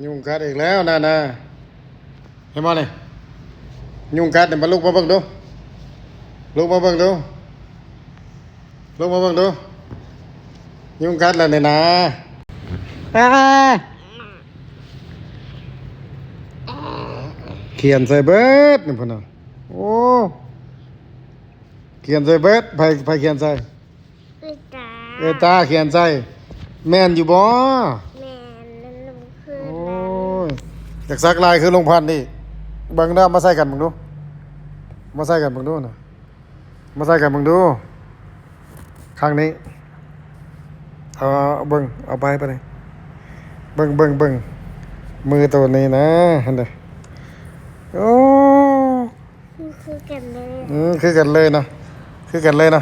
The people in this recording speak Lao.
ຍຸງກັດອີກແລ້ວນານາ ເຫັນບໍ່ນີ້? ຍຸງກັດນີ້ ມາລຸກມາເບິ່ງດູ ລຸກມາເບິ່ງດູ ລຸກມາເບິ່ງດູ ຍຸງກັດແລ້ວນີ້ນາ. ອ້າ ຂຽນໃສ່ເບິດນີ້ພຸ້ນນະ. ໂອ້ ຂຽນໃສ່ເບິດ. ໃຜ ໃຜຂຽນໃສ່? ເອື້ອຍຕາ ເອື້ອຍຕາຂຽນໃສ່. ແມ່ນຢູ່ບໍ່? ແມ່ນ ນັ້ນຄື ໂອ້ຍ ຢາກສັກລາຍຄືລຸງພັນອີກ. ເບິ່ງເດີ ມາໃສ່ກັນເບິ່ງດູ ມາໃສ່ກັນເບິ່ງດູນະ ມາໃສ່ກັນເບິ່ງດູ ຂ້າງນີ້. ເອົາ ເອົາເບິ່ງ ເອົາໄປ ໄປນີ້ ເບິ່ງ ເບິ່ງ ເບິ່ງ ມືໂຕນີ້ນະ ຫັ້ນເດ. ໂອ້ ຄືກັນເລີຍ ອືມ ຄືກັນເລີຍນະ ຄືກັນເລີຍນະ.